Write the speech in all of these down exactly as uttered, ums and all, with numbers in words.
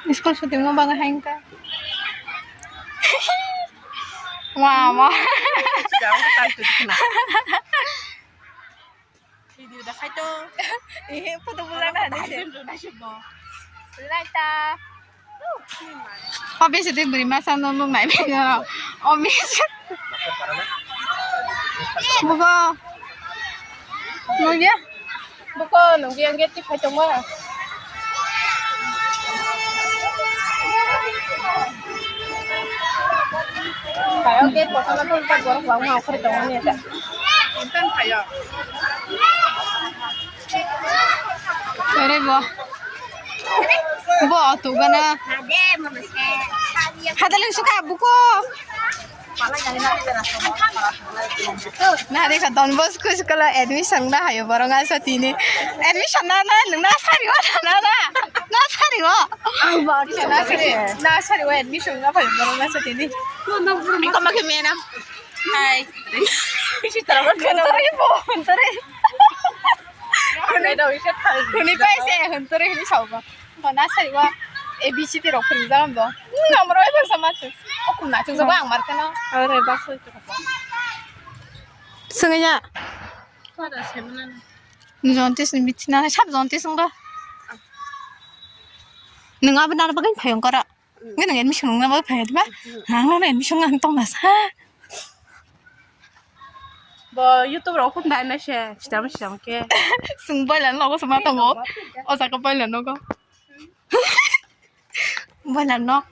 School suti mo baga hain ka. Mama. Video da khai to. Eh, photo bula na ni se. Lai ta. O bisi de buri masa no nuk nai bini. O bisi. Buko. Nungya. Buko nungya gate ti phai tongma. Kayo gate kotor kotor borok bangma okhori tongmani ta. Ore bo. Bo tu gana. Hadalin suka buko. Na de ka Don Bosco school admission na hayo borong asa tini. Admission na na na sari wa na na. Na sari wa. Na sari. Na sari wa admission na hayo borong asa tini. Iko make menam. Hai. Isi tara ba. Tara ibo. Tara. Hwnwi paise, hwnwi hwnwi saoba. Bo na sariwa A B C D rok phwrwngjakma bo. Hmm, amro bai phwrwngsa ma se. O khum na chukjago ang mar kheno. Ore bak soi. Swngya. Jontis ni bichina, sab jontis wngdo. Nwng abo nana bagwi phai wngkara. Nge nang admission wngna bagwi phai diba? Nang nang admission wngna tong nasa. Bo YouTube rok khun dai na se, sitam sitam ke. Sung boiler no, sung ma tongo. O jaga boiler no go. Boiler no.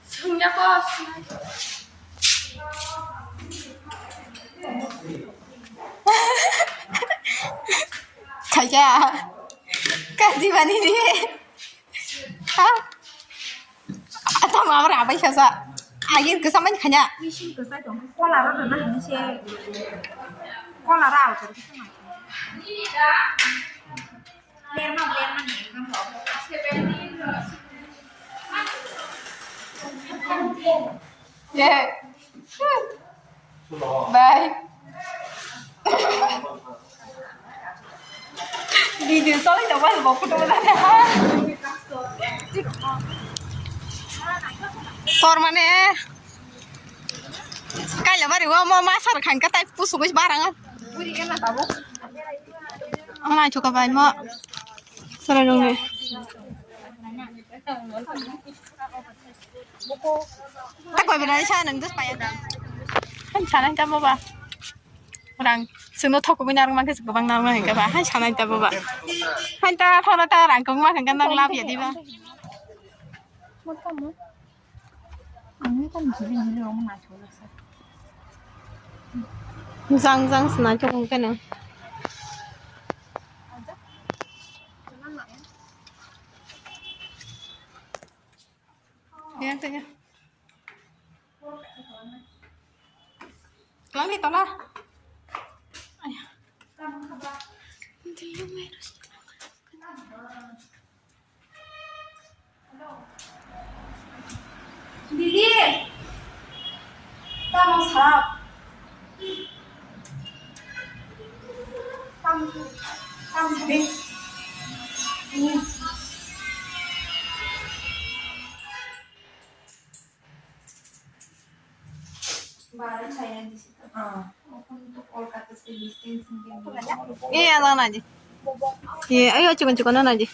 Sungya ko. Khaja. Kaji bani ni. Ha? Atama amra abai khasa. Agin kesa man khanya. Mission kesa tong. Kola ro na ni se. Kola ra. Lerma, lerma ni exam ko. Ye. Bye. Video solai da, wal bo photo da. Tor mane. Kaila bari o mo ma sar khan ka tai pusu bai barang. Ama chuka bai mo. Sara rong. Tak bai bana sa nang dus paya. Han sana ta mo ba. Rang sino thok bai narang mangke gobang narang mangke ba. Han sana ta mo ba. Han ta thora ta rang kong ma kan nang lab ya di ba. Jang jang se naithok wngkhe nang. Yang tanya. Tola ni tola. Ayah. Didi, tamo sap. Tam, tam sabi. Iya, lang aja. Iya, ayo, cuman-cuman aja.